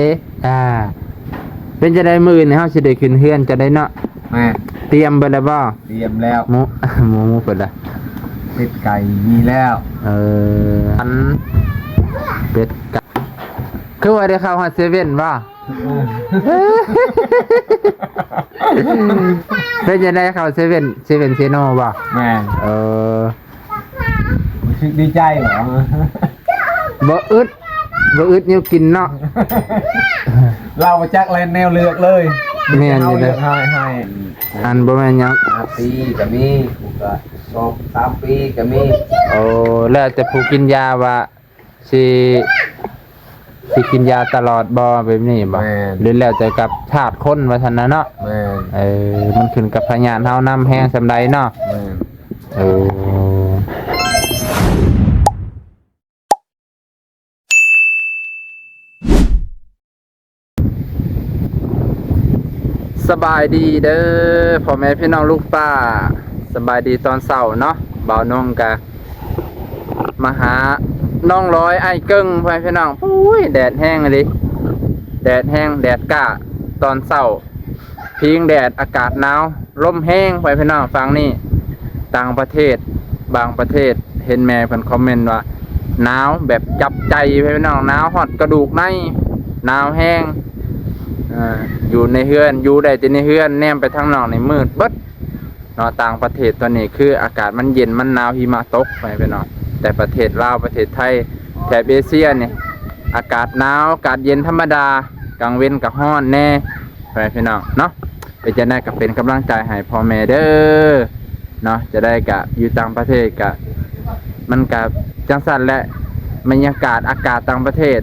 ເອ ອ່າ ເປັນຈັ່ງໃດ ມື້ອື່ນນີ້ເຮົາຊິໄດ້ຂຶ້ນເຮືອນຈັ່ງໃດເນາະ? ແມ່ນ. ຕຽມເບິດແລ້ວບໍ່? ຕຽມແລ້ວ. ໝູ ໝູ ໝູເພິ່ນລະ? ເປັດໄກ່ມີແລ້ວ. ເອີ ອັນ ເປັດໄກ່ ຄືວ່າໄດ້ເຂົ້າຮອດເຊເວັ່ນບໍ່? ເປັນຈັ່ງໃດ ເຂົ້າເຊເວັ່ນ ເຊເວັ່ນເຊໂນບໍ່? ແມ່ນ. ເອີ ຮູ້ສຶກດີໃຈບໍ່? ບໍ່ອຶດ ບໍ່ອຶດແນວກິນເນາະ. ລາວບໍ່ຈັກແລະແນວເລືອກເລີຍ. ແມ່ນຢູ່ເດ້. ເລືອກໃຫ້ ໃຫ້ ອັນ ບໍ່ແມ່ນຫຍັງ ຫ້າປີກໍມີ ຜູ້ກໍສອງສາມປີກໍມີ. ໂອ້ ແລ້ວແຕ່ຜູ້ກິນຢາວ່າ ຊິ ຊິກິນຢາຕະຫຼອດບໍ່ ແບບນີ້ບໍ່? ແມ່ນ. ຫຼືແລ້ວແຕ່ກັບທາດຄົນວ່າຊັ້ນນະເນາະ. ແມ່ນ. ເອີ ມັນຂຶ້ນກັບພະຍາດເຮົານຳ ແຮງສ່ຳໃດເນາະ. ແມ່ນ. ເອີ ສະບາຍດີເດີ ພໍ່ແມ່ພີ່ນ້ອງລຸງປ້າ ສະບາຍດີຕອນເຊົ້າເນາະ. ບ່າວນົງກະມາຫານ້ອງລອຍ ອ້າຍເກິ່ງ ພໍ່ແມ່ພີ່ນ້ອງ. ໂອ້ຍ ແດດແຮງອີ່ຫຼີ ແດດແຮງ ແດດກ້າຕອນເຊົ້າ. ພິງແດດ ອາກາດໜາວ ລົມແຮງ ພໍ່ແມ່ພີ່ນ້ອງ. ຝັ່ງນີ້ຕ່າງປະເທດ ບາງປະເທດ ເຫັນແມ່ເພິ່ນຄອມເມັນວ່າ ໜາວແບບຈັບໃຈ ພໍ່ແມ່ພີ່ນ້ອງ ໜາວຮອດກະດູກໃນ ໜາວແຮງ. ເອີ ຢູ່ໃນເຮືອນ ຢູ່ໄດ້ແຕ່ໃນເຮືອນ ແນມໄປທາງນອກນີ້ມືດເບິດເນາະ. ຕ່າງປະເທດຕອນນີ້ຄືອາກາດມັນເຢັນ ມັນໜາວ ຫິມະຕົກ ພໍ່ແມ່ພີ່ນ້ອງ. ແຕ່ປະເທດລາວ ປະເທດໄທ ແຖບເອເຊຍນີ້ ອາກາດໜາວ ອາກາດເຢັນທຳມະດາ ກາງເວັນກໍຮ້ອນແດ່ ພໍ່ແມ່ພີ່ນ້ອງເນາະ. ເປັນຈັ່ງໃດກໍເປັນກຳລັງໃຈໃຫ້ພໍ່ແມ່ເດີເນາະ. ຈະໄດ້ກະຢູ່ຕ່າງປະເທດກະ ມັນກະຈັ່ງຊັ້ນແຫຼະ ບັນຍາກາດອາກາດຕ່າງປະເທດ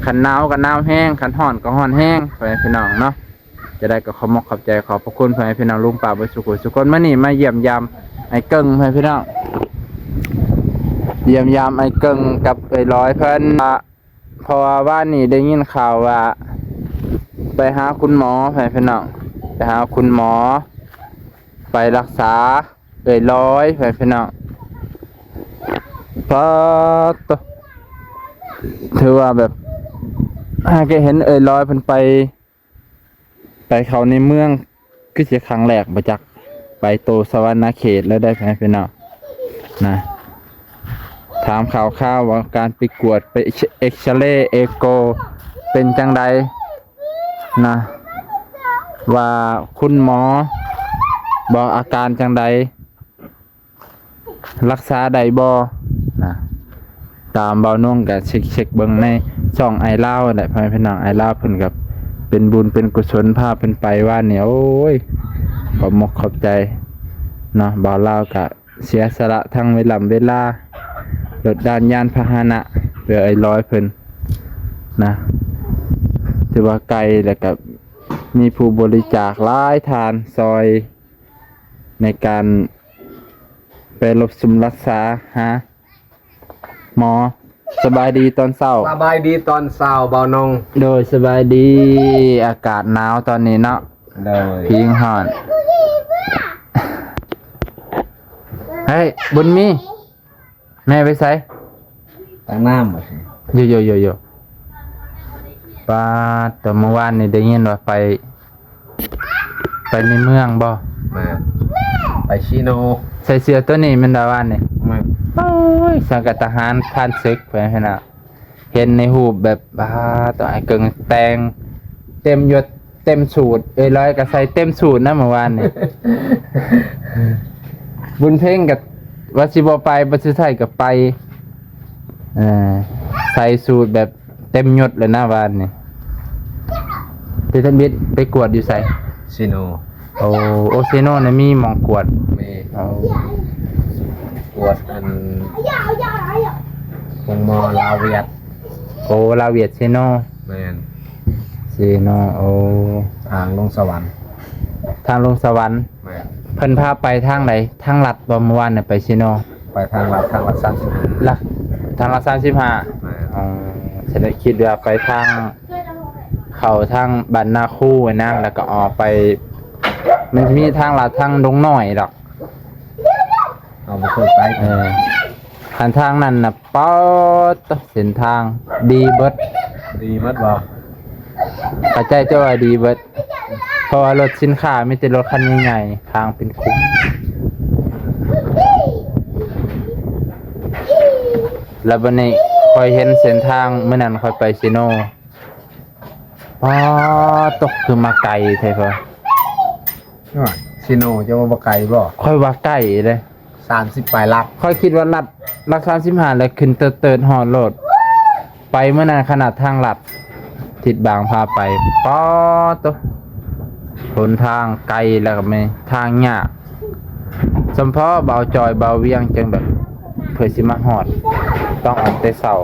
ຄັນໜາວກໍໜາວແຮງ ຄັນຮ້ອນກໍຮ້ອນແຮງ ພໍ່ແມ່ພີ່ນ້ອງເນາະ. ຈະໄດ້ກໍຂອບມົກຂອບໃຈ ຂອບພະຄຸນພໍ່ແມ່ພີ່ນ້ອງລຸງປ້າເບິດສູ່ຜູ້ສູ່ຄົນ. ມື້ນີ້ມາຢ້ຽມຢາມອ້າຍເກິ່ງ ພໍ່ແມ່ພີ່ນ້ອງ ຢ້ຽມຢາມອ້າຍເກິ່ງກັບເອື້ອຍລອຍເພິ່ນ ເພາະວ່າວານນີ້ໄດ້ຍິນຂ່າວວ່າໄປຫາຄຸນໝໍ ພໍ່ແມ່ພີ່ນ້ອງ ໄປຫາຄຸນໝໍ ໄປລັກສາເອື້ອຍລອຍ ພໍ່ແມ່ພີ່ນ້ອງ. ປາດໂທ້ ຖືວ່າແບບ ຫາກະເຫັນເອື້ອຍລອຍເພິ່ນໄປ ໄປເຂົ້າໃນເມືອງ ຄືຊິຄັ້ງແລກບໍ່ຈັກ ໄປໂຕສະຫວັນນະເຂດແລ້ວໄດ໋ ພໍ່ແມ່ພີ່ນ້ອງນະ. ຖາມຂ່າວຄາວວ່າການໄປກວດ ໄປເອັກຊະເລ ເອໂກ ເປັນຈັ່ງໃດນະ ວ່າຄຸນໝໍບອກອາການຈັ່ງໃດ ລັກສາໄດ້ບໍ່ນະ. ຕາມບ່າວນົງກະເຊັກໆເບິ່ງໃນຊ່ອງອ້າຍລາວແຫຼະ ພໍ່ແມ່ພີ່ນ້ອງ. ອ້າຍລາວເພິ່ນກະເປັນບຸນເປັນກຸສົນພາເພິ່ນໄປວານນີ້. ໂອ້ຍ ຂອບມົກຂອບໃຈເນາະ. ບ່າວລາວກະເສຍສະຫຼະທັງເວລາ ເວລາ ລົດລານຍານພາຫະນະ ເພື່ອອ້າຍລອຍເພິ່ນນະ. ຖືວ່າໄກ ແລ້ວກະມີຜູ້ບໍລິຈາກຫຼາຍທ່ານຊ່ອຍໃນການ ໄປລົບຊຸມລັກສາຫາໝໍ. ສະບາຍດີຕອນເຊົ້າ. ສະບາຍດີຕອນເຊົ້າ ບ່າວນົງ. ໂດຍ ສະບາຍດີ. ອາກາດໜາວຕອນນີ້ເນາະ. ໂດຍ. ພິງຮ້ອນ. ເຮີ້ຍ ບຸນມີ ແມ່ໄປໃສ? ຕັກນ້ຳ. ໂຢໆໆໆ. ປາດ ແຕ່ມື້ວານນີ້ໄດ້ຍິນວ່າໄປ ໄປໃນເມືອງບໍ່? ແມ່ນ ໄປຊີໂນ. ໃສ່ເສື້ອໂຕນີ້ແມ່ນບໍ່ວານນີ້? ແມ່ນ. ໂອ້ຍ ສັງກະທະຫານຜ່ານເສິກໄປຫັ້ນນະ. ເຫັນໃນຮູບແບບ ປາດ ໂຕອ້າຍເກິ່ງແຕ່ງເຕັມຍົດເຕັມສູດ, ເອື້ອຍລອຍກໍໃສ່ເຕັມສູດນະມື້ວານນີ້. ບຸນເພັງກໍວ່າຊິບໍ່ໄປ, ບັດສຸດທ້າຍກໍໄປ. ເອີ ໃສ່ສູດແບບ ເຕັມຍົດເລີຍນະວານນີ້. ເດທຳອິດໄປກວດຢູ່ໃສ? ຊີໂນ. ໂອ້ ໂອ ຊີໂນນະມີໝ່ອງກວດ? ມີ. ໂອ້ ກວດອັນ ໂຮງໝໍລາວຫວຽດ. ໂອ້ ລາວຫວຽດຊີໂນ. ແມ່ນ. ຊີໂນ. ໂອ້ ທາງລົງສະຫວັນ. ທາງລົງສະຫວັນ. ແມ່ນ. ເພິ່ນພາໄປທາງໃດ? ທາງລັດບໍ່? ມື້ວານນີ້ໄປຊີໂນ. ໄປທາງລັດ, ທາງລັດສາມສິບຫ້າ. ລັດ, ທາງລັດສາມສິບຫ້າ. ແມ່ນ. ອໍ ສະນັ້ນຄິດວ່າໄປທາງ ເຂົ້າທາງບ້ານນາຄູນະ, ແລ້ວກໍອອກໄປ, ມັນຈະມີທາງລັດທາງດົງນ້ອຍດອກ. ເຮົາບໍ່ເຄີຍໄປ. ເອີ ຄັນທາງນັ້ນນະ ປາດໂທ້ ເສັ້ນທາງດີເບິດ. ດີເບິດບໍ່? ເຂົ້າໃຈເຈົ້າວ່າດີເບິດ ເພາະວ່າລົດສິນຄ້າມີແຕ່ລົດຄັນໃຫຍ່ໆ ທາງເປັນຂຸມ. ແລ້ວບັດນີ້ຂ້ອຍເຫັນເສັ້ນທາງ ມື້ນັ້ນຂ້ອຍໄປເຊໂນ ປາດໂທ້ ຄືມາໄກແທ້ພໍ່. ໂອ້ຍ ເຊໂນເຈົ້າວ່າບໍ່ໄກບໍ່? ຂ້ອຍວ່າໄກເດ້. ສາມສິບປາຍຫຼັກ ຂ້ອຍຄິດວ່າລັດ ຫຼັກສາມສິບຫ້າ ແລ້ວຂຶ້ນເຕີດໆຮອດໂລດ. ໄປມື້ນັ້ນຂະໜາດທາງລັດ ທິດບາງພາໄປ ປາດໂທ້ ຫົນທາງໄກ ແລ້ວກໍແມ່ນທາງຍາກ. ສຳເພາະບ່າວຈອຍ ບ່າວວຽງ ຈັ່ງແບບ ເພື່ອຊິມາຮອດ ຕ້ອງອອກແຕ່ເຊົ້າ.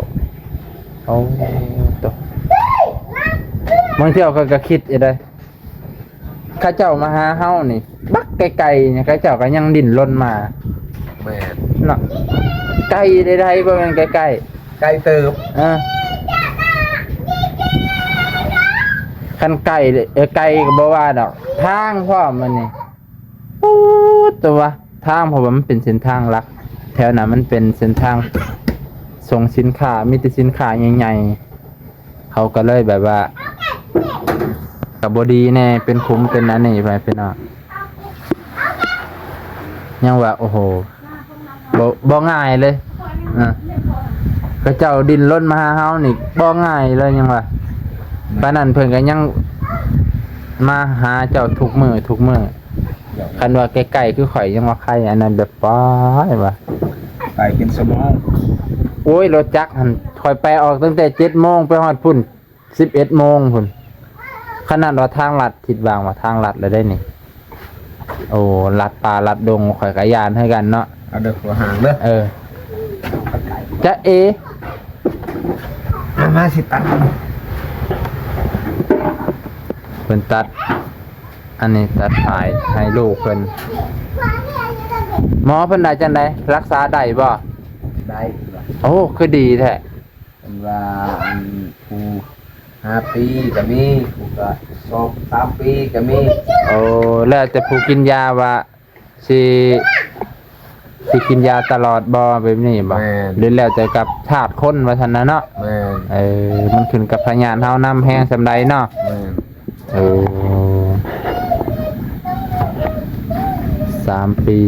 ໂອ້ໂຕ ບາງເທື່ອຂ້ອຍກໍຄິດຢູ່ເດ້ ເຂົາເຈົ້າມາຫາເຮົານີ້ ບັກໄກໆນີ້ ເຂົາເຈົ້າກໍຍັງດີ້ນລົນມາ. ແມ່ນ ເນາະ ໄກໃດໆ ບໍ່ແມ່ນໃກ້ໆ ໄກເຕີບ. ເອີ ຄັນໄກ ເອີ ໄກກໍບໍ່ວ່າດອກ ທາງພ້ອມອັນນີ້ ໂອ້ ແຕ່ວ່າທາງ ເພາະວ່າມັນເປັນເສັ້ນທາງຫຼັກ ແຖວນັ້ນມັນເປັນເສັ້ນທາງສົ່ງສິນຄ້າ ມີແຕ່ສິນຄ້າໃຫຍ່ໆ ເຂົາກໍເລີຍແບບວ່າ ກໍບໍ່ດີແດ່ ເປັນຂຸມເປັນອັນນີ້ໄປພີ່ນ້ອງ ຍັງວ່າ ໂອ້ໂຫ ບໍ່ ບໍ່ງ່າຍເລີຍ. ເອີ ເຂົາເຈົ້າດີ້ນລົນມາຫາເຮົານີ້ບໍ່ງ່າຍເລີຍ ຍັງວ່າ ປານນັ້ນເພິ່ນກໍຍັງມາຫາເຈົ້າທຸກມື້ ທຸກມື້. ຄັນວ່າໃກ້ໆ ຄືຂ້ອຍຍັງວ່າໄຄ ອັນນັ້ນແບບ ປາຍວ່າ ໄປເປັນຊົ່ວໂມງ. ໂອ້ຍ ລົດຈັກຫັ້ນ ຂ້ອຍໄປອອກຕັ້ງແຕ່ເຈັດໂມງ ໄປຮອດພຸ້ນສິບເອັດໂມງພຸ້ນ. ຂະໜາດວ່າທາງລັດ ທິດບາງວ່າທາງລັດແລ້ວເດ້ນີ້. ໂອ້ ລັດປ່າລັດດົງ ຂ້ອຍກໍຢ້ານຄືກັນເນາະ. ເອົາເດີ ຫົວຫາງເດີ. ເອີ ຈະເອ ມາ ມາ ຊິຕັດ ເພິ່ນຕັດ ອັນນີ້ຕັດປາຍໃຫ້ລູກເພິ່ນ. ໝໍເພິ່ນວ່າຈັ່ງໃດ? ລັກສາໄດ້ບໍ່? ໄດ້. ໂອ້ ຄືດີແທ້. ເພິ່ນວ່າ ອັນ ຜູ້ຫ້າປີກໍມີ ຜູ້ກໍສອງສາມປີກໍມີ. ໂອ້ ແລ້ວແຕ່ຜູ້ກິນຢາວ່າ ຊິ ຊິກິນຢາຕະຫຼອດບໍ່ ແບບນີ້ບໍ່? ແມ່ນ. ຫຼືແລ້ວແຕ່ກັບທາດຄົນວ່າຊັ້ນນະເນາະ. ແມ່ນ. ເອີ ມັນຂຶ້ນກັບພະຍາດເຮົານຳ ແຮງສ່ຳໃດເນາະ. ແມ່ນ. ເອີ ສາມປີ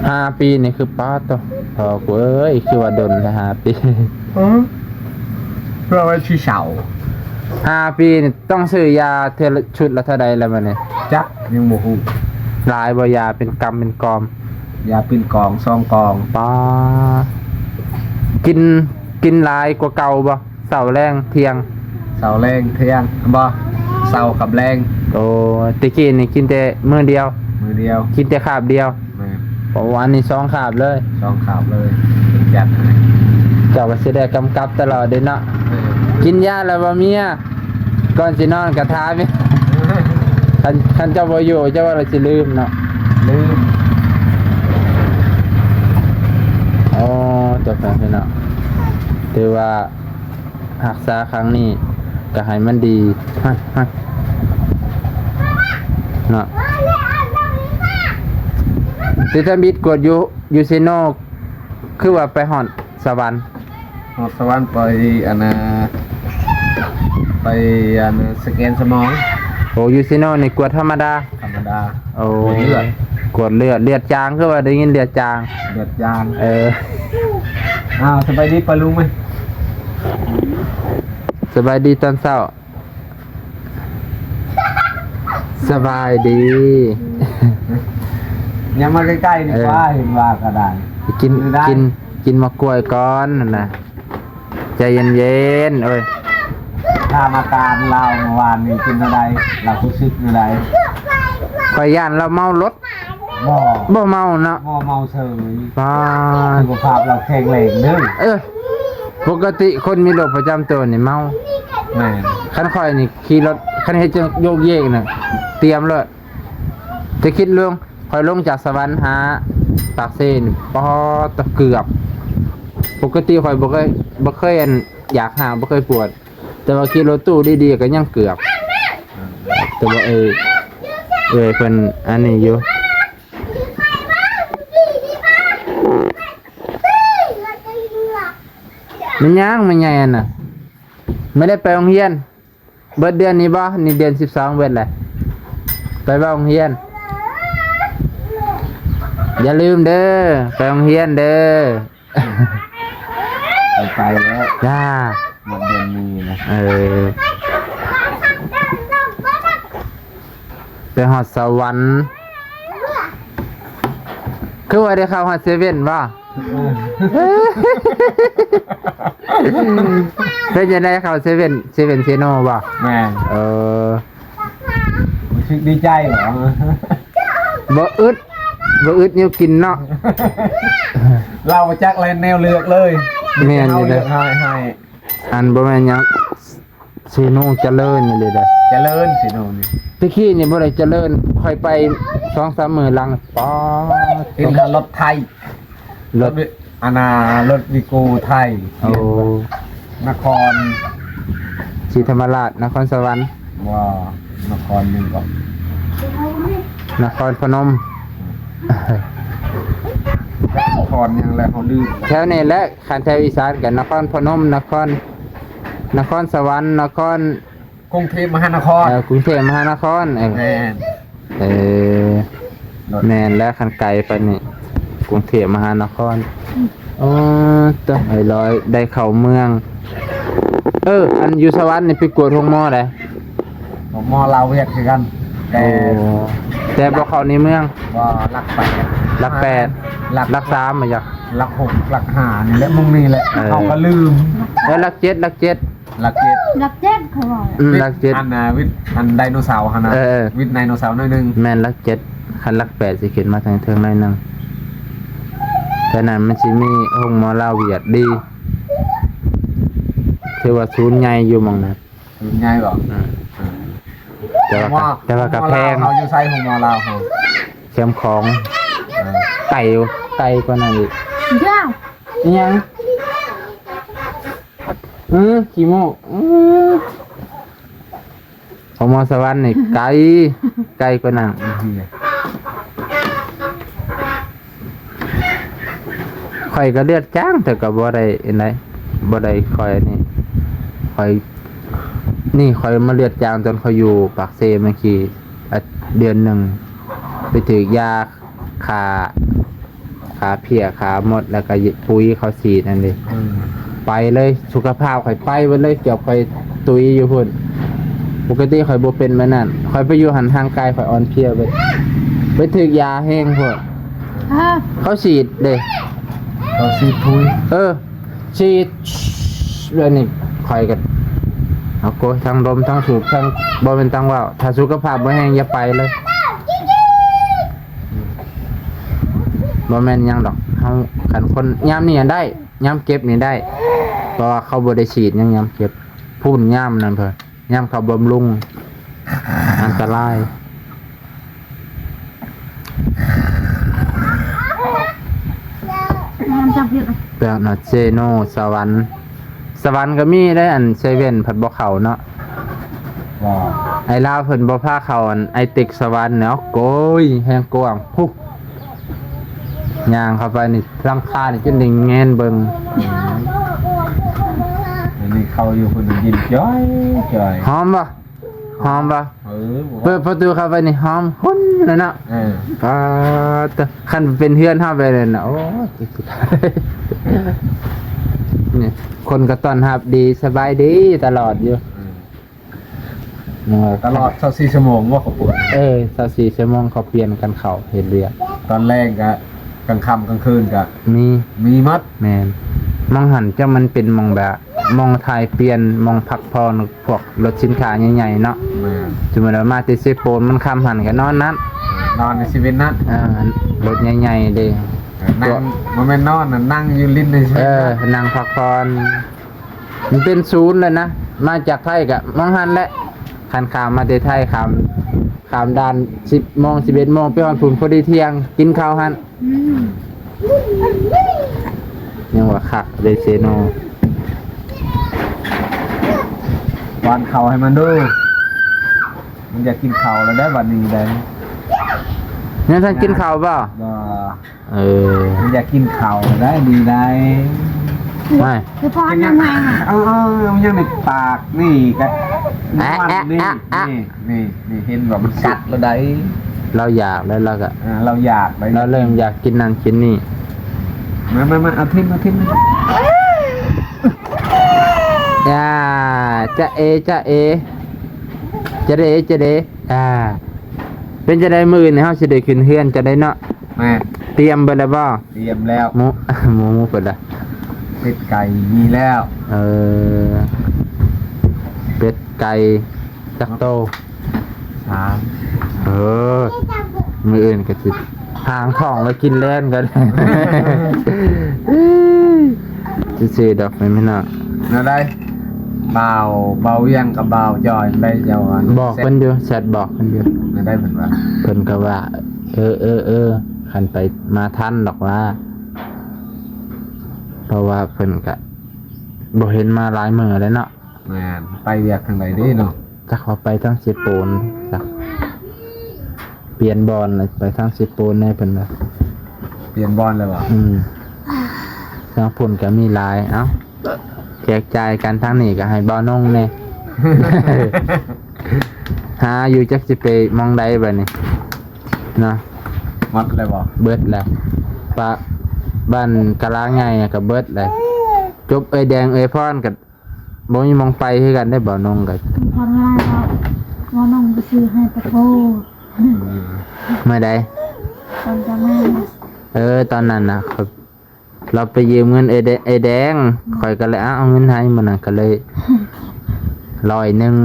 ຫ້າປີນີ້ຄື ປາດໂທ້ ພໍ່ກູເອີຍ ຄືວ່າດົນແທ້ ຫ້າປີ. ເອີ ເພື່ອໄວ້ຊິເຊົາ. ຫ້າປີນີ້ຕ້ອງຊື້ຢາເທື່ອລະຊຸດລະເທົ່າໃດລະບັດນີ້? ຈັກ ຍັງບໍ່ຮູ້. ຫຼາຍບໍ່? ຢາເປັນກຳເປັນກອມ. ຢາເປັນກອງ ສອງກອງ. ປາ ກິນ ກິນຫຼາຍກວ່າເກົ່າບໍ່? ເຊົ້າແລງທ່ຽງ. ເຊົ້າແລງທ່ຽງບໍ່? ເຊົ້າກັບແລງ. ໂອ້ ແຕ່ກີ້ນີ້ກິນແຕ່ມື້ດຽວ. ມື້ດຽວ. ກິນແຕ່ຄາບດຽວ. ແມ່ນ. ໂອ້ ອັນນີ້ສອງຄາບເລີຍ. ສອງຄາບເລີຍ. ຈັດໃຫ້. ເຈົ້າກໍຊິໄດ້ກຳກັບຕະຫຼອດເດ້ເນາະ. ແມ່ນ. ກິນຢາແລ້ວບໍ່ເມຍ ກ່ອນຊິນອນກໍຖາມ. ຄັນ ຄັນເຈົ້າບໍ່ຢູ່ ເຈົ້າວ່າລະຊິລືມເນາະ. ລືມ. ໂອ້ ຕົວແປງເນາະ ຖືວ່າ ຮັກສາຄັ້ງນີ້ກໍໃຫ້ມັນດີ ຮະ ຮະ ເນາະ. ຕິດທຳອິດກວດຢູ່ ຢູ່ເຊໂນ ຄືວ່າໄປຮອດສະຫວັນ? ຮອດສະຫວັນໄປ ອັນນ່າ ໄປ ອັນນ່າ ສະແກນສະໝອງ. ໂອ້ ຢູ່ເຊໂນນີ້ກວດທຳມະດາ? ທຳມະດາ. ໂອ້ ກວດເລືອດ. ກວດເລືອດ ເລືອດຈາງ ຄືວ່າໄດ້ຍິນເລືອດຈາງ. ເລືອດຈາງ. ເອີ. ອ້າວ ສະບາຍດີປ້າລຸງເອີຍ. ສະບາຍດີຕອນເຊົ້າ. ສະບາຍດີ. ຍັງມາໃກ້ໆ ນີ້ ເອີ ກວ່າ ເຫັນວ່າກໍໄດ້. ກິນ ກິນ ກິນໝາກກ້ວຍກ່ອນຫັ້ນນະ. ໃຈເຢັນໆ ເອີຍ. ຖາມອາການລາວເມື່ອວານນີ້ເປັນແນວໃດ? ລາວຮູ້ສຶກແນວໃດ? ຂ້ອຍຢ້ານລາວເມົາລົດ. ບໍ່ ບໍ່ເມົາເນາະ. ບໍ່ເມົາເສີຍ. ປາ ສຸຂະພາບລາວແຂງແຮງເດີ. ເອີ ປົກກະຕິຄົນມີໂລກປະຈຳໂຕນີ້ເມົາ. ແມ່ນ. ຄັນຂ້ອຍນີ້ຂີ່ລົດ ຄັນເຮັດຈັງໂຍກເຢກນະ ຕຽມໂລດ. ຈະຄິດເລື່ອງ ຂ້ອຍລົງຈາກສະຫວັນຫາປາກເຊນີ້ ປາດ ເກືອບ. ປົກກະຕິຂ້ອຍບໍ່ເຄີຍ ບໍ່ເຄີຍອັນ ຢາກຫ້າມ ບໍ່ເຄີຍປວດ ແຕ່ວ່າຂີ່ລົດຕູ້ດີໆ ກໍຍັງເກືອບ. ແຕ່ວ່າ ເອີ ເອີຍ ເພິ່ນອັນນີ້ຢູ່. ແມ່ນຫຍັງແມ່ໃຫຍ່ຫັ້ນນະ? ໄມ່ໄດ້ໄປໂຮງຮຽນ. ເບິດເດືອນນີ້ບໍ່? ນີ້ເດືອນສິບສອງເບິດແຫຼະ. ໄປເວົ້າໂຮງຮຽນ. ຢ່າລືມເດີ, ໄປໂຮງຮຽນເດີ. ໄປແລ້ວ ຈ້າ ໝົດເດືອນນີ້ນະ. ເອີ ໄປຮອດສະຫວັນ. ຄືວ່າໄດ້ເຂົ້າຮອດເຊເວັ່ນບໍ່? ເປັນຈັ່ງໃດ ເຂົ້າເຊເວັ່ນ ເຊເວັ່ນເຊໂນບໍ່? ແມ່ນ. ເອີ ຮູ້ສຶກດີໃຈບໍ່? ບໍ່ອຶດ ບໍ່ອຶດແນວກິນເນາະ. ລາວບໍ່ຈັກແລະແນວເລືອກເລີຍ. ແມ່ນຢູ່ເດີ. ເລືອກໃຫ້ ໃຫ້ ອັນບໍ່ແມ່ນຫຍັງ ເຊໂນຈະເລີນອີ່ຫຼີເດ້. ຈະເລີນເຊໂນນີ້. ແຕ່ກີ້ນີ້ບໍ່ໄດ້ຈະເລີນ, ຂ້ອຍໄປສອງສາມມື້ຫຼັງ ປາດ ເຫັນແຕ່ລົດໄທ ລົດ ອັນນ່າ ລົດວີໂກ້ໄທ. ໂອ້ ນະຄອນສີທຳມະລາດ ນະຄອນສະຫວັນ. ບໍ່ ນະຄອນຫຍັງເກາະ? ນະຄອນພະນົມ. ນະຄອນຫຍັງແຫຼະ ເຮົາລືມ. ແຖວນີ້ແຫຼະ ຄັນແຖວອີສານກໍນະຄອນພະນົມ ນະຄອນ ນະຄອນສະຫວັນ ນະຄອນ ກຸງເທບມະຫານະຄອນ. ເອີ ກຸງເທບມະຫານະຄອນ. ເອີ ແມ່ນ. ເອີ ແມ່ນແລ້ວ ຄັນໄກປານນີ້ ກຸງເທບມະຫານະຄອນ. ໂອ້ ຕາຍ ໄອ້ລອຍ ໄດ້ເຂົ້າເມືອງ. ເອີ ອັນຢູ່ສະຫວັນນີ້ໄປກວດໂຮງໝໍໃດ? ໂຮງໝໍລາວຫວຽດຄືກັນ ແຕ່ ໂອ້ ແຕ່ບໍ່ເຂົ້າໃນເມືອງ. ບໍ່ ຫຼັກແປດ ຫຼັກແປດ ຫຼັກ ຫຼັກສາມ ບໍ່ຢາກ ຫຼັກຫົກ ຫຼັກຫ້ານີ້ແຫຼະ ໝ່ອງນີ້ແຫຼະ. ເອີ ເຮົາກໍລືມ. ເອີ ຫຼັກເຈັດ ຫຼັກເຈັດ ຫຼັກເຈັດ ຫຼັກເຈັດ ເຂົາເວົ້າ. ອືມ ຫຼັກເຈັດ ອັນ ວິດ ອັນໄດໂນເສົາຫັ້ນນະ. ເອີ ວິດໄດໂນເສົາໜ້ອຍໜຶ່ງ. ແມ່ນ ຫຼັກເຈັດ. ຄັນຫຼັກແປດຊິຂຶ້ນມາທາງເທິງໜ້ອຍໜຶ່ງ. ແຖວນັ້ນມັນຊິມີໂຮງໝໍລາວຫວຽດດີ ຖືວ່າສູນໃຫຍ່ຢູ່ໝ່ອງນັ້ນ. ສູນໃຫຍ່ບໍ່? ອືມ ເອີ ແຕ່ວ່າ ແຕ່ວ່າກໍແພງ. ໂຮງໝໍລາວເຮົາຢູ່ໃສ? ໂຮງໝໍລາວເຮົາ ແຄມຂອງ. ເອີ ໄກ ໄກກວ່ານັ້ນອີກ. ຍາວ ອີຫຍັງ? ອື ຂີ້ໂມ້. ອື ໂຮງໝໍສະຫວັນນີ້ໄກ ໄກກວ່ານັ້ນ. ຂ້ອຍກໍເລືອດຈາງ ແຕ່ກໍບໍ່ໄດ້ອັນໃດ ບໍ່ໄດ້ຂ້ອຍນີ້ ຂ້ອຍ ນີ້ຂ້ອຍມາເລືອດຈາງຕອນຂ້ອຍຢູ່ປາກເຊ ເມື່ອກີ້ ອາ ເດືອນໜຶ່ງ ໄປຖືກຢາຂ້າ ຂ້າເພຍ ຂ້າມົດ ແລ້ວກໍປຸ໋ຍເຂົາສີດນັ້ນເດ້. ອືມ ໄປເລີຍ ສຸຂະພາບຂ້ອຍໄປເບິດເລີຍ ເກືອບຂ້ອຍຕຸຍຢູ່ພຸ້ນ. ປົກກະຕິຂ້ອຍບໍ່ເປັນແບບນັ້ນ ຂ້ອຍໄປຢູ່ຫັ້ນຮ່າງກາຍຂ້ອຍອ່ອນເພຍເບິດ ໄປຖືກຢາແຮງໂພດ. ຮະ ເຂົາສີດເດ້ ເຂົາສີດທຸຍ. ເອີ ສີດແບບນີ້ ຂ້ອຍກໍ ເອົາໂກຍ ທັງດົມທັງສູບທັງ ບໍ່ແມ່ນຕັ້ງເວົ້າ ຖ້າສຸຂະພາບບໍ່ແຮງຢ່າໄປເລີຍ. ບໍ່ແມ່ນຫຍັງດອກ ເຮົາ ຄັນຄົນຍາມນີ້ໄດ້ ຍາມເຈັບນີ້ໄດ້ ເພາະວ່າເຂົາບໍ່ໄດ້ສີດຫຍັງຍາມເຈັບ ພຸ້ນຍາມນັ້ນເພິ່ນ ຍາມເຂົາບຳລຸງ ອັນຕະລາຍ. ແປນເຊໂນ ສະຫວັນ ສະຫວັນກໍມີໄດ໋ ອັນເຊເວັ່ນພັດບໍ່ເຂົ້າເນາະ. ບໍ່ ໄອ້ລາວເພິ່ນບໍ່ພາເຂົ້າ ອັນໄອເຕັກສະຫວັນເນາະ. ໂກຍ ແຮງກວ້າງພຸ້ນ ຍ່າງເຂົ້າໄປນີ້ ຫຼັງຄານີ້ຈົນໄດ້ແງນເບິ່ງ. ອັນນີ້ເຂົ້າຢູ່ພຸ້ນ ໄດ້ຍິນຈ້ອຍໆ. ຫອມບໍ່? ຫອມບໍ່? ເອີ ເປີດປະຕູເຂົ້າໄປນີ້ຫອມຫຸ່ນເລີຍເນາະ. ເອີ ປາດ ຄັນເປັນເຮືອນເຮົາໄປເລີຍນະ ໂອ້ຍ ນີ້ ຄົນກໍຕ້ອນຮັບດີ ສະບາຍດີຕະຫຼອດຢູ່. ເອີ ຕະຫຼອດຊາວສີ່ຊົ່ວໂມງບໍ່ ເຂົາປ່ຽນ? ເອີ ຊາວສີ່ຊົ່ວໂມງເຂົາປ່ຽນກັນເຂົ້າເຮັດວຽກ ຕອນແລງກະ ກາງຄ່ຳກາງຄືນກະມີ ມີໝົດ. ແມ່ນ ໝ່ອງຫັ້ນຈັກມັນເປັນໝ່ອງແບບ ໝ່ອງຖ່າຍປ່ຽນ ໝ່ອງພັກຜ່ອນ ພວກລົດສິນຄ້າໃຫຍ່ໆເນາະ. ແມ່ນ ສົມມຸດວ່າມາແຕ່ເຊໂປນ ມັນຄ່ຳຫັ້ນກໍນອນນັ້ນ ນອນໃນເຊເວັ່ນນັ້ນ. ເອີ ລົດໃຫຍ່ໆເດ້ ເອີ ນັ່ງ ບໍ່ແມ່ນນອນນະ ນັ່ງຢູ່ຫຼິ້ນໃນເຊເວັ່ນ. ເອີ ນັ່ງພັກຜ່ອນ ມັນເປັນສູນເລີຍນະ ມາຈາກໄທກໍໝ່ອງຫັ້ນແຫຼະ. ຄັນຂ້າມມາແຕ່ໄທ ຂ້າມ ຂ້າມດ່ານສິບໂມງ ສິບເອັດໂມງ ໄປຮອດພຸ້ນພໍດີທ່ຽງ ກິນເຂົ້າຫັ້ນ. ອືມ ຍັງວ່າຄັກເດເຊໂນ. ຫວ່ານເຂົ້າໃຫ້ມັນດູ ມັນຢາກກິນເຂົ້າແລ້ວໄດ໋ ບັດນີ້ໄດ໋. ຍັງທັນກິນເຂົ້າບໍ່? ບໍ່. ເອີ ມັນຢາກກິນເຂົ້າໄດ໋ ດີໄດ໋. ໄປ ຄືພອດຍັງໄງ ເອີ ເອີ ມັນຍັງໃນປາກນີ້ກະ ນີ້ ນີ້ ນີ້ ນີ້ ເຫັນບໍ່ ມັນກັດແລ້ວໃດ໋ ລາວຢາກແລ້ວ ລາວກະ ອ່າ ລາວຢາກໄດ໋ ລາວເລີ່ມຢາກກິນນັ້ນກິນນີ້ ມາ ມາ ມາ ເອົາຖິ້ມ ເອົາຖິ້ມ ອ່າ ຈະເອ ຈະເອ ຈະເດ ຈະເດ ອ່າ ເປັນຈັ່ງໃດ ມື້ອື່ນນີ້ເຮົາຊິໄດ້ຂຶ້ນເຮືອນຈັ່ງໃດເນາະ? ແມ່ນ ຕຽມເບິດແລ້ວບໍ່? ຕຽມແລ້ວ ໝູ ໝູເພິ່ນລະ ເປັດໄກ່ມີແລ້ວ ເອີ ເປັດໄກ່ຈັກໂຕ? ສາມ ເອີ ມື້ອື່ນກໍຊິຫາງທ້ອງແລ້ວກິນແລ່ນກັນ ຊື່ໆ ດອກ ແມ່ນເນາະ ແນວໃດ? ບ່າວ ບ່າວວຽງກັບບ່າວຈອຍໄດ້ເຈົ້າ ອັນ ບອກເພິ່ນຢູ່ ແຊັດບອກເພິ່ນຢູ່ ແນວໃດເພິ່ນວ່າ? ເພິ່ນກໍວ່າ ເອີ ເອີ ເອີ ຄັນໄປມາທັນດອກວ່າ ເພາະວ່າເພິ່ນກະບໍ່ເຫັນມາຫຼາຍມື້ແລ້ວເນາະ ແມ່ນ ໄປວຽກທາງໃດເດ້ເນາະ? ຈັກວ່າໄປທາງເຊໂປນ ຈັກ ປ່ຽນບ່ອນແລ້ວ ໄປທາງເຊໂປນແດ່ເພິ່ນວ່າ ປ່ຽນບ່ອນແລ້ວບໍ່? ອືມ ທາງພຸ້ນກໍມີຫຼາຍ ເອົ້າ ແຈກຈ່າຍກັນ ທາງນີ້ກໍໃຫ້ບ່າວນົງແດ່ ຫາຢູ່ຈັກຊິໄປໝ່ອງໃດບັດນີ້ເນາະ ໝົດແລ້ວບໍ່? ເບິດແລ້ວ ປະ ບ້ານກະລາໃຫຍ່ກໍເບິດແລ້ວ ຈົບເອື້ອຍແດງເອື້ອຍພອນກໍບໍ່ມີໝ່ອງໄປຄືກັນເດ້ ບ່າວນົງກໍ ຜ່ອນເວລາ ບ່າວ ບ່າວນົງໄປຊື້ໃຫ້ປະໂທ ອືມ ເມື່ອໃດ? ຕອນຈະມາ ເອີ ຕອນນັ້ນນະ ລາວໄປຢືມເງິນເອື້ອຍແດ ເອື້ອຍແດງ ຂ້ອຍກໍເລີຍ ເອົາ ເອົາເງິນໃຫ້ມື້ນັ້ນ ກໍເລີຍຮ້ອຍໜຶ່ງ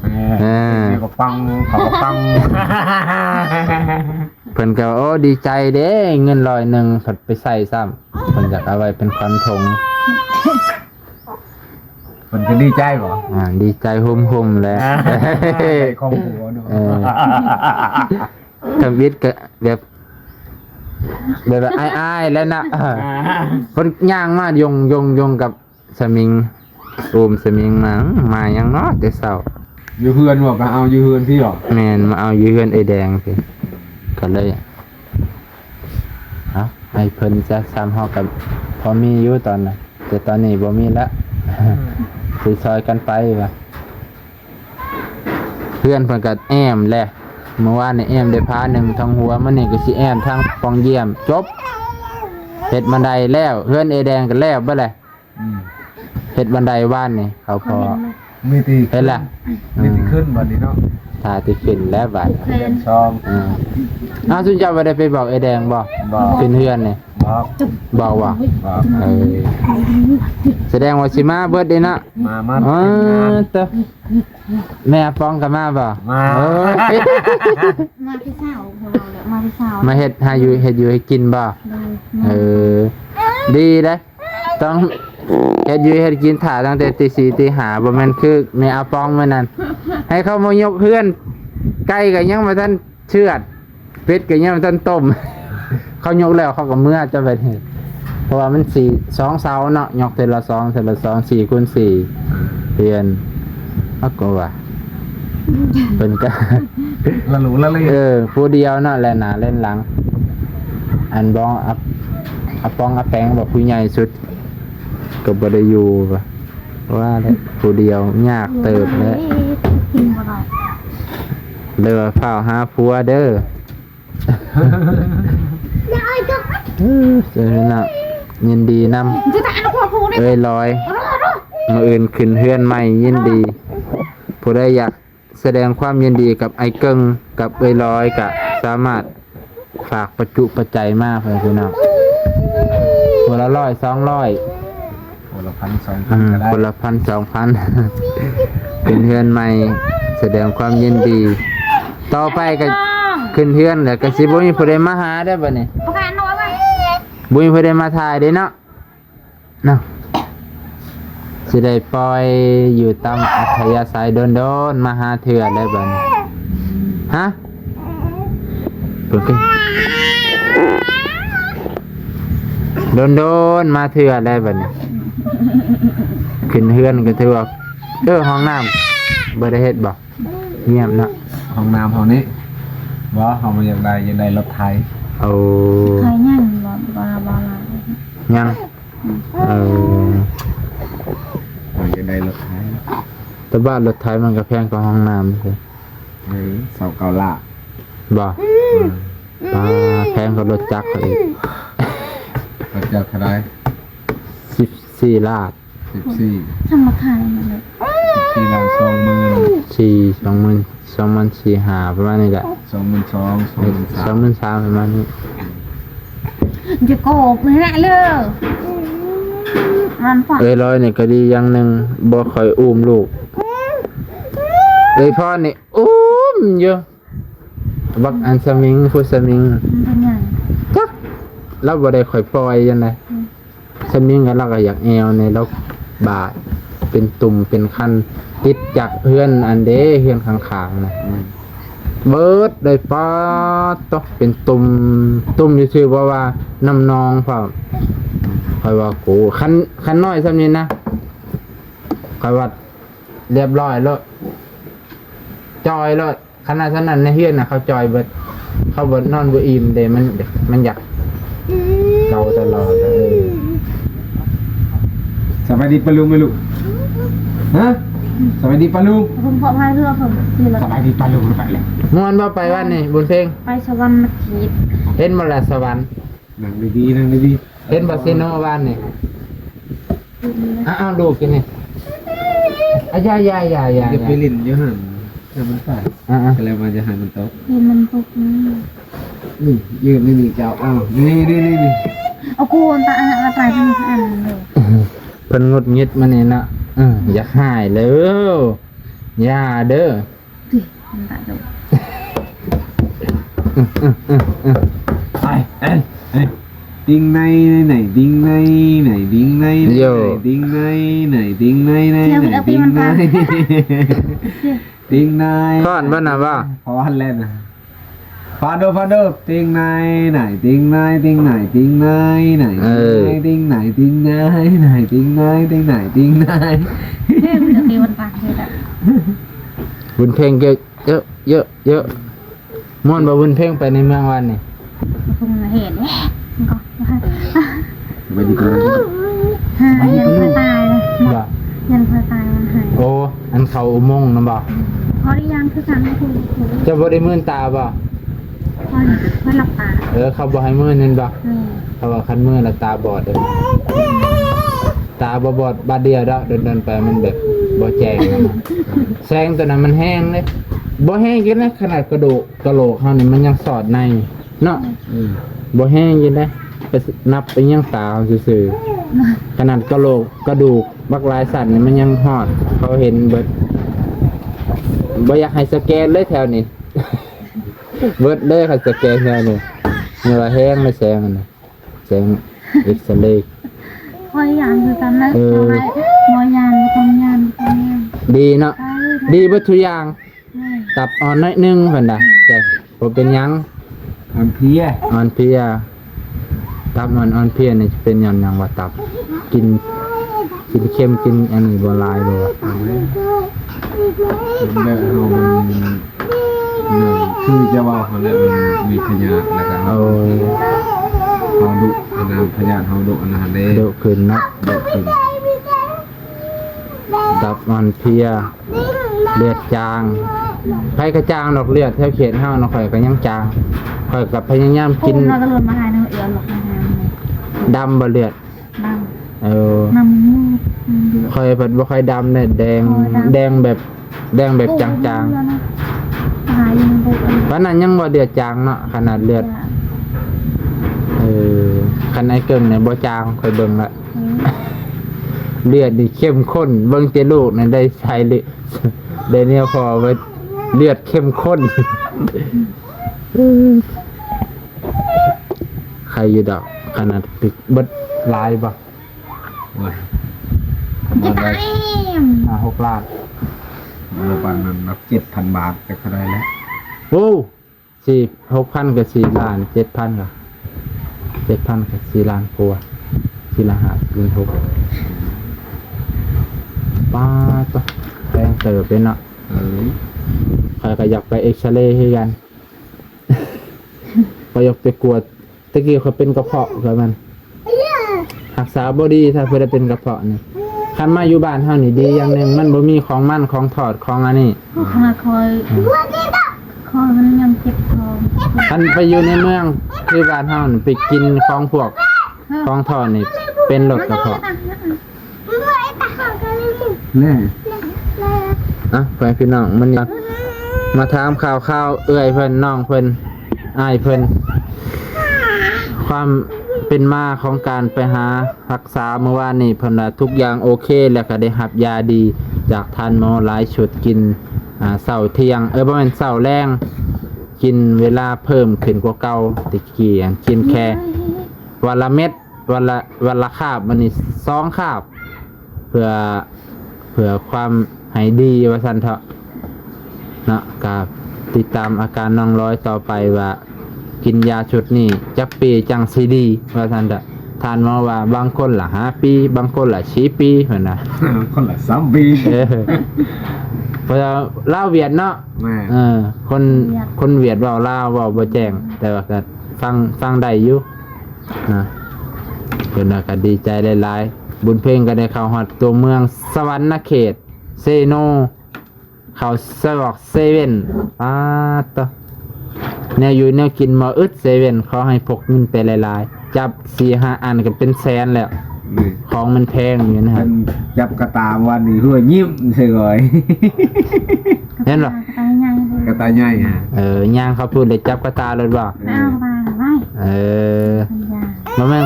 ເອີ ເອີ ເຂົາກໍປັງ ເຂົາກໍປັງ ເພິ່ນກໍ ໂອ້ ດີໃຈເດ້ ເງິນຮ້ອຍໜຶ່ງ ພັດໄປໃຊ້ຊ້ຳ ເພິ່ນຢາກເອົາໄວ້ເປັນຂວັນຖົງ ເພິ່ນກໍດີໃຈບໍ່? ອ່າ ດີໃຈໂຮມໆແຫຼະ ໄດ້ຂອງຜົວເນາະ ເອີ ທຳອິດກໍແບບ ແບບວ່າອາຍໆແຫຼະນະ ເພິ່ນຍ່າງມາຍົງໆໆກັບສະມິງ ອູມສະມິງມາ ມາຫຍັງເນາະແຕ່ເຊົ້າ ຢູ່ເຮືອນບໍ່? ໄປເອົາຢູ່ເຮືອນພີ້ບໍ່? ແມ່ນ ມາເອົາຢູ່ເຮືອນເອື້ອຍແດງພີ້ ກໍເລີຍ ເອົາ ໃຫ້ເພິ່ນຊະ ຊ້ຳເຮົາກໍພໍມີຢູ່ຕອນນັ້ນ ແຕ່ຕອນນີ້ບໍ່ມີລະ ອືມ ຊິຊ່ອຍກັນໄປວ່າ ເຮືອນເພິ່ນກໍແອ້ມແຫຼະ ມື້ວານນີ້ແອ້ມໄດ້ຝາໜຶ່ງທາງຫົວ ມື້ນີ້ກໍຊິແອ້ມທາງປ່ອງຢ້ຽມ ຈົບ ເຮັດບັນໄດແລ້ວ ເຮືອນເອື້ອຍແດງກໍແລ້ວເບິດແຫຼະ ອືມ ເຮັດບັນໄດວານນີ້ເຂົາພໍ ມີແຕ່ ເຫັນລະ ມີແຕ່ຂຶ້ນບັດນີ້ເນາະ ຖ້າແຕ່ຂຶ້ນແລ້ວບັດ ເຮືອນສອງ ເອີ ອ້າວ ຊຸມເຈົ້າບໍ່ໄດ້ໄປບອກເອື້ອຍແດງບໍ່? ບໍ່ ຂຶ້ນເຮືອນນີ້ ບອກ ບອກວ່າ ບອກ ເອີ ສະແດງວ່າຊິມາເບິດເດ້ນະ ມາ ມາ ເອີ ເອີ ແມ່ອາປອງກໍມາບໍ່? ມາ ເອີ ມາແຕ່ເຊົ້າ ມາແຕ່ເຊົ້າ ມາເຮັດໃຫ້ຢູ່ ເຮັດຢູ່ໃຫ້ກິນບໍ່? ໂດຍ ເອີ ດີເດ້ ຕ້ອງເຮັດຢູ່ເຮັດກິນຖ້າຕັ້ງແຕ່ຕີສີ່ຕີຫ້າ ບໍ່ແມ່ນຄືແມ່ອາປອງມື້ນັ້ນ ໃຫ້ເຂົາມາຍົກເຮືອນ ໄກ່ກໍຍັງບໍ່ທັນເຊືອດ ເປັດກໍຍັງບໍ່ທັນຕົ້ມ ເຂົາຍົກແລ້ວເຂົາກໍເມືອ ເຈົ້າໄປເຮັດ ເພາະວ່າມັນສີ່ ສອງເສົາເນາະ ຍົກເທື່ອລະສອງ ເທື່ອລະສອງ ສີ່ຄູນສີ່ ເຮືອນ ເຮົາກໍວ່າ ເພິ່ນກໍ ລະຫຼຸລະເລ ເອີ ຜູ້ດຽວເນາະ ແລ່ນໜ້າແລ່ນຫຼັງ ອັນບອງອາ ອາປອງອາແປງ ບອກຜູ້ໃຫຍ່ສຸດ ກໍບໍ່ໄດ້ຢູ່ ວ່າແຫຼະ ຜູ້ດຽວຍາກເຕີບແຫຼະ ກິນບໍ່ໄດ້ ເລີຍວ່າຟ້າວຫາຜົວເດີ ເອີ ເຈົ້າເນາະ ຍິນດີນຳ ເອີຍລອຍ ມື້ອື່ນຂຶ້ນເຮືອນໃໝ່ ຍິນດີ ຜູ້ໃດຢາກ ສະແດງຄວາມຍິນດີກັບອ້າຍເກິ່ງກັບເອື້ອຍລອຍ ກະສາມາດຝາກປັດຈຸປັດໄຈມາ ພໍ່ແມ່ພີ່ນ້ອງ ຄົນລະຮ້ອຍ ສອງຮ້ອຍ ຄົນລະພັນ ສອງພັນ ອືມ ກໍໄດ້ ຄົນລະພັນ ສອງພັນ ຂຶ້ນເຮືອນໃໝ່ ສະແດງຄວາມຍິນດີ ຕໍ່ໄປກໍຂຶ້ນເຮືອນແລ້ວ ກໍຊິບໍ່ມີຜູ້ໃດມາຫາເດ້ບັດນີ້ ບໍ່ມີຜູ້ໃດມາຖ່າຍເດ້ເນາະ. ເນາະ ຊິໄດ້ປ່ອຍຢູ່ຕາມອັດທະຍາໄສ ໂດນໆມາຫາເທື່ອແລ້ວບັດນີ້ ຮະ ເບິ່ງຕິ ໂດນໆມາເທື່ອແລ້ວບັດນີ້ ຂຶ້ນເຮືອນກໍຖືວ່າ ເອີ ຫ້ອງນ້ຳບໍ່ໄດ້ເຮັດບໍ່? ງຽບເນາະ ຫ້ອງນ້ຳຫ້ອງນີ້ ບໍ່ ເຮົາບໍ່ຢາກໄດ້ ຢາກໄດ້ລົດໄຖ ໂອ້ ໄຖຍັງບໍ່ ບໍ່ ບໍ່ລະ ຍັງ ອືມ ເອີ ຢາກໄດ້ລົດໄຖ ຕະບະລົດໄຖມັນກໍແພງກວ່າຫ້ອງນ້ຳ ເອີ ຊາວເກົ້າລ້ານ ບໍ່? ອືມ ປາ ແພງກວ່າລົດຈັກເຂົາອີກ. ລົດຈັກເທົ່າໃດ? ສິບສີ່ລ້ານ. ສິບສີ່ ສຳລັບຂາຍມັນເລີຍ ສິບສີ່ລ້ານ ສອງໝື່ນ ສີ່ ສອງໝື່ນ ສອງໝື່ນສີ່ຫ້າ ປະມານນີ້ແຫຼະ ສອງໝື່ນສອງ ສອງໝື່ນສາມ ສອງໝື່ນສາມ ປະມານນີ້. ຈະໂກບນີ້ແຫຼະເລີ ມັນປະ ເອື້ອຍລອຍນີ້ກໍດີຢ່າງໜຶ່ງ ບໍ່ຄ່ອຍອຸ້ມລູກ. ເອື້ອຍພອນນີ້ອຸ້ມຢູ່ ບັກອັນສະມິງ ຜູ້ສະມິງ ມັນເປັນຫຍັງ? ຈັກ ລາວບໍ່ໄດ້ຄ່ອຍປ່ອຍຈັ່ງໃດ. ອືມ ສະມິງກໍ ລາວກໍຢາກແອວແດ່ ລາວບາດເປັນຕຸ່ມເປັນຄັນ ຕິດຈາກເຮືອນອັນເດ ເຮືອນຂ້າງໆນະ. ອືມ ເບິດເລີຍ ປາດໂທ້ ເປັນຕຸ່ມ ຕຸ່ມຊື່ໆ ບໍ່ວ່ານ້ຳນອງພ້ອມ. ຂ້ອຍວ່າ ໂອ້ ຄັນ ຄັນນ້ອຍສ່ຳນີ້ນະ ຂ້ອຍວ່າລຽບຮ້ອຍໂລດ ຈ່ອຍໂລດ. ຂະໜາດຊັ້ນນັ້ນໃນເຮືອນນະ ເຂົາຈ່ອຍເບິດ ເຂົາບໍ່ນອນບໍ່ອີ່ມເດ້ ມັນ ມັນຢາກເກົາຕະຫຼອດ. ເອີ ສະບາຍດີປ້າລຸງໄໝລູກ? ຮະ? ສະບາຍດີປ້າລຸງ? ເພິ່ນເຄາະພາຍເຮືອເພິ່ນ ສະບາຍດີປ້າລຸງ. ໄປແລ້ວ ມ່ວນບໍ່ໄປວັດນີ້ ບຸນເພັງ? ໄປສະຫວັນນະເຂດ ເຫັນບໍ່ລະສະຫວັນ? ນັ່ງດີໆ ນັ່ງດີໆ. ເຫັນບໍ່ຊີໂນວານນີ້? ອືມ ອ້າວ ລູກກິນນີ້ ອາ ຢ່າ ຢ່າ ຢ່າ ຢ່າ ຢ່າໄປຫຼິ້ນຢູ່ຫັ້ນ ໃຫ້ມັນຕາຍ. ອາໆ ກໍແລ້ວວ່າຢ່າໃຫ້ມັນຕົກ ເຫັນມັນຕົກນີ້. ນີ້ ຢືນນີ້ ນີ້ເຈົ້າ. ອ້າວ ນີ້ໆໆ ເອົາໂກນຕາ ອັນນັ້ນ ອັນນັ້ນ ເພິ່ນຫງຸດຫງິດມື້ນີ້ນະ. ເອີ ຢາກຫາຍແລ້ວ ຢ່າເດີ. ຕິ ມັນຕາຍແລ້ວ ອື ອື ອື ອື ໄປ ໄປ ໄປ ຕິງໄນ ໄນ ຕິງໄນ ໄນ ຕິງໄນ ໄນ ຕິງໄນ ໄນ ຕິງໄນ ໄນ ຕິງໄນ. ຕິງໄນ ຟ້ອນບໍ່ນະ ວ່າ ຟ້ອນແລ້ວນະ. ຟາໂດ ຟາໂດ ຕິງໄນ ໄນ ຕິງໄນ ຕິງໄນ ຕິງໄນ ໄນ ເອີ ຕິງໄນ ຕິງໄນ ໄນ ຕິງໄນ ຕິງໄນ ຕິງໄນ. ເພງເດີ ເພງມັນປາກເຮັດອະ ບຸນເພັງເກີດ ເຍາະ ເຍາະ ເຍາະ. ມ່ວນບໍ່ບຸນເພັງໄປໃນເມືອງວານນີ້? ຄົງເຫັນເດ້ ມັນກໍ ສະບາຍດີ ຫາ ສະບາຍດີ ຍັນເພິ່ນຕາຍ ບໍ່ ຍັນເພິ່ນຕາຍມັນຫາຍ. ໂອ້ ອັນເຂົ້າອຸມົງນຳບໍ່? ອືມ ຂໍອະນຸຍາດຄືກັນ ເຈົ້າບໍ່ໄດ້ມື່ນຕາບໍ່? ຂ້ອຍ ຂ້ອຍຫຼັບຕາ. ເອີ ເຂົາບໍ່ໃຫ້ມື່ນແມ່ນບໍ່? ແມ່ນ. ເພາະວ່າຄັນມື່ນແລ້ວຕາບອດເດ້. ຕາບໍ່ບອດບາດດຽວດອກ ດົນໆໄປມັນແບບບໍ່ແຈ້ງນະ. ແສງຕົວນັ້ນມັນແຮງເດ້ ບໍ່ແຮງຈັກນະ ຂະໜາດກະດູກກະໂຫຼກເຮົານີ້ມັນຍັງສອດໃນເນາະ. ອືມ ບໍ່ແຮງຢູ່ເດ້ ໄປນັບໄປຫຍັງຕາເຮົາຊື່ໆ. ຂະໜາດກະໂຫຼກກະດູກບັກຫຼາຍຊັ້ນນີ້ມັນຍັງຮອດ ເຂົາເຫັນເບິດ. ບໍ່ຢາກໃຫ້ສະແກນເລີຍແຖວນີ້ ເບິດເລີຍ ຄັນສະແກນແຖວນີ້. ແມ່ນວ່າແຮງເລີຍແສງຫັ້ນນະ. ແສງເອັກສະເລ. ຂ້ອຍຢ້ານຄືກັນນະ. ເອີ ເຈົ້າໄດ້ ບໍ່ຢ້ານ ບໍ່ຕ້ອງຢ້ານ ບໍ່ຕ້ອງຢ້ານ. ດີເນາະ ເອີ ດີເບິດທຸກຢ່າງ. ແມ່ນ. ຕັບອ່ອນໜ້ອຍໜຶ່ງເພິ່ນວ່າ ແຕ່ບໍ່ເປັນຫຍັງ. ອ່ອນເພຍ ອ່ອນເພຍ. ຕັບອ່ອນ ອ່ອນເພຍນີ້ຊິເປັນຍ້ອນຫຍັງວະ? ຕັບກິນ ກິນເຄັມ ກິນອັນນີ້ບໍ່ຫຼາຍບໍ່ວະ? ແບບເຮົາມັນ ຄືຈະເວົ້າຫັ້ນແຫຼະ ມັນມີພະຍາດ ແລ້ວກໍ ໂອ້ ເຮົາດຸ ອັນນັ້ນ ພະຍາດເຮົາດຸ ອັນນັ້ນເດ້ ດຸຂຶ້ນເນາະ ດຸຂຶ້ນ. ຕັບອ່ອນເພຍ ເລືອດຈາງ ໃຜກໍຈາງດອກ ເລືອດແຖວເຂດເຮົານະ ຂ້ອຍກໍຍັງຈາງ. ຂ້ອຍກໍພະຍາຍາມກິນ ໂອ້ ເຮົາກໍລົດມາຫາເນາະ ເອີ ເອົາລົດມາຫາ ດຳບໍ່ເລືອດ? ດຳ. ເອີ ດຳ ຂ້ອຍພັດບໍ່ຄ່ອຍດຳເດ້ ແດງ ໂອ້ ດຳ ແດງແບບ ແດງແບບຈາງໆ. ໂອ້ ເລືອດນະ ຕາຍຢູ່ ປານນັ້ນຍັງວ່າເລືອດຈາງເນາະ ຂະໜາດເລືອດ. ເອີ ຄັນໄອ້ເກິ່ງນີ້ບໍ່ຈາງ ຂ້ອຍເບິ່ງລະ. ເລືອດນີ້ເຂັ້ມຂຸ້ນ ເບິ່ງແຕ່ລູກນີ້ໄດ້ສາຍເລືອດ ໄດ້ແນວພໍວ່າເລືອດເຂັ້ມຂຸ້ນ. ໄຄຢູ່ດອກ ຂະໜາດເບິດຫຼາຍບໍ່? ໂອ້ຍ ເຈັບໄປ ຫ້າຫົກລ້ານ ບໍ່ປານນັ້ນດອກ ເຈັດພັນບາດ ກໍເທົ່າໃດແລ້ວ. ໂອ້ ສີ່ ຫົກພັນກໍສີ່ລ້ານ ເຈັດພັນກໍ ເຈັດພັນກໍສີ່ລ້ານກວ່າ ສີ່ລ້ານຫ້າ ສີ່ລ້ານຫົກ. ປາດໂທ້ ແພງເຕີບເດ້ເນາະ. ເອີ ຂ້ອຍກໍຢາກໄປເອັກສະເລຄືກັນ ຂ້ອຍຢາກໄປກວດ ແຕ່ກີ້ຂ້ອຍເປັນກະເພາະ ຂ້ອຍມັນຮັກສາບໍ່ດີ ຖ້າຜູ້ໃດເປັນກະເພາະນີ້ ຄັນມາຢູ່ບ້ານເຮົານີ້ດີຢ່າງໜຶ່ງ ມັນບໍ່ມີຂອງມັນ ຂອງທອດ ຂອງອັນນີ້. ຂ້ອຍ ຂ້ອຍມັນຍັງເຈັບທ້ອງ. ຄັນໄປຢູ່ໃນເມືອງຄືບ້ານເຮົານີ້ ໄປກິນຂອງພວກ ຂອງທອດນີ້ ເປັນໂລດກະເພາະ. ແນ່ ອ່ະ ໄປພີ່ນ້ອງ ມື້ນີ້ມາຖາມຂ່າວໆ ເອື້ອຍເພິ່ນ ນ້ອງເພິ່ນ ອ້າຍເພິ່ນ ຄວາມເປັນມາຂອງການໄປຫາຮັກສາມື້ວານນີ້ ເພິ່ນວ່າທຸກຢ່າງໂອເຄ ແລ້ວກະໄດ້ຮັບຢາດີຈາກທ່ານໝໍຫຼາຍຊຸດ ກິນ ອ່າ ເຊົ້າທ່ຽງ ເອີ ບໍ່ແມ່ນ ເຊົ້າແລງ ກິນເວລາເພີ່ມຂຶ້ນກວ່າເກົ່າ. ແຕ່ກີ້ຫັ້ນກິນແຄ່ວັນລະເມັດ ວັນລະ ວັນລະຄາບ ບັດນີ້ສອງຄາບ ເພື່ອ ເພື່ອຄວາມໃຫ້ດີວ່າຊັ້ນເຖາະເນາະ. ກະຕິດຕາມອາການນ້ອງລອຍຕໍ່ໄປວ່າ ກິນຢາຊຸດນີ້ຈັກປີຈັ່ງຊິດີວ່າຊັ້ນເຖາະ. ທ່ານໝໍວ່າບາງຄົນລະຫ້າປີ ບາງຄົນລະສີ່ປີ ເພິ່ນວ່າ ຄົນລະສາມປີ ເອີ ເພາະວ່າລາວຫວຽດເນາະ. ແມ່ນ ເອີ ຄົນ ຫວຽດ ຄົນຫວຽດເວົ້າລາວເວົ້າບໍ່ແຈ້ງ ແຕ່ວ່າກະຟັງ ຟັງໄດ້ຢູ່. ນະ ເພິ່ນວ່າກະດີໃຈຫຼາຍໆ ບຸນເພັງກະໄດ້ເຂົ້າຮອດຕົວເມືອງສະຫວັນນະເຂດ ເຊໂນ ເຂົ້າຊອກເຊເວັ່ນ. ປາດໂຕ ແນວຢູ່ແນວກິນບໍ່ອຶດເຊເວັ່ນ ຂໍໃຫ້ພົກເງິນໄປຫຼາຍໆ ຈັບສີ່ຫ້າອັນກະເປັນແສນແລ້ວ. ນີ້ ຂອງມັນແພງຢູ່ນະ ເພິ່ນຈັບກະຕ່າວັນນີ້ຫົວຍິ້ມໃສ່ຂ້ອຍ ເຫັນບໍ່? ກະຕ່າໃຫຍ່ ກະຕ່າໃຫຍ່ ເອີ ຍ່າງເຂົ້າພຸ້ນໄດ້ຈັບກະຕ່າໂລດບໍ່? ເອີ ເອົາກະຕ່າໄວ້ ເອີ ບໍ່ແມ່ນ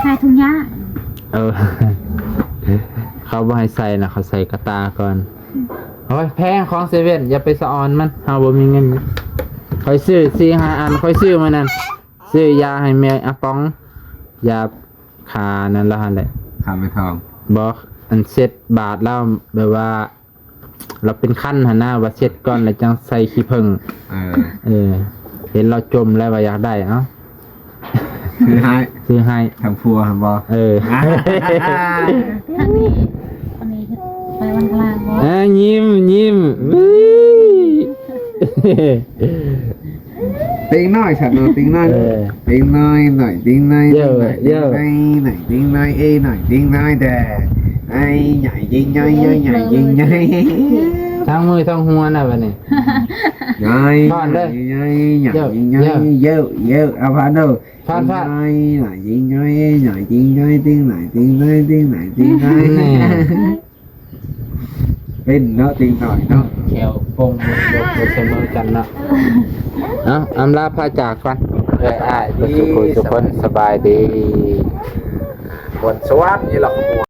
ໃສ່ຖົງຢາ ເອີ ເຂົາບໍ່ໃຫ້ໃສ່ນະ ເຂົາໃສ່ກະຕ່າກ່ອນ. ໂອ້ຍ ແພງຂອງເຊເວັ່ນ ຢ່າໄປສະອອນມັນ ເຮົາບໍ່ມີເງິນ. ຂ້ອຍຊື້ສີ່ຫ້າອັນ ຂ້ອຍຊື້ມື້ນັ້ນ ຊື້ຢາໃຫ້ແມ່ອາປອງ ຢາຂ້ານັ້ນລະຫັ້ນແຫຼະ ຂ້າແມ່ທ້ອງ ບໍ່ ອັນເຊັດບາດລາວ ແບບວ່າລາວເປັນຄັນຫັ້ນນະ ວ່າເຊັດກ່ອນແລ້ວຈັ່ງໃສ່ຂີ້ເຜິ້ງ. ເອີ ເອີ ເຫັນລາວຈົ່ມແລ້ວວ່າຢາກໄດ້ ເອົ້າ ຊື້ໃຫ້ ຊື້ໃຫ້ ທາງຜົວຫັ້ນບໍ່? ເອີ ທາງນີ້ ອັນນີ້ໄປວັນກະລາງບໍ່? ອ່າ ຍິ້ມ ຍິ້ມ ຕິງນ້ອຍຊັ້ນເນາະ ຕິງນ້ອຍ ເອີ ຕິງນ້ອຍ ນ້ອຍຕິງນ້ອຍ ເຢີ ຕິງນ້ອຍ ເຢີ ຕິງນ້ອຍ ເອີ ນ້ອຍຕິງນ້ອຍແດ່ ໄອ້ ໃຫຍ່ຈິງ ໃຫຍ່ ໃຫຍ່ ໃຫຍ່ຈິງ ໃຫຍ່ ທັງມືທັງຫົວນະບັດນີ້ ໃຫຍ່ ຟ້ອນເດີ້ ໃຫຍ່ ໃຫຍ່ ເຢີ ໃຫຍ່ ເຢີ ເຢີ ເຢີ ເອົາ ຟ້ອນເດີ້ ຟ້ອນ ຟ້ອນ ໃຫຍ່ ໃຫຍ່ຈິງ ໃຫຍ່ ໃຫຍ່ຈິງ ໃຫຍ່ຕິງ ໃຫຍ່ຕິງ ໃຫຍ່ຕິງ ໃຫຍ່ຕິງ ໃຫຍ່ຕິງ ແນ່ ເປັນເນາະ ຕິງນ້ອຍເນາະ ແຂ້ວປົງ ບໍ່ ບໍ່ສະເໝີກັນເນາະ. ເອົ້າ ອຳລາພາຈາກກ່ອນ ເອື້ອຍອ້າຍເບິດສູ່ຜູ້ສູ່ຄົນ ສະບາຍດີ ມ່ວນສະຫວັດນີ້ລະ.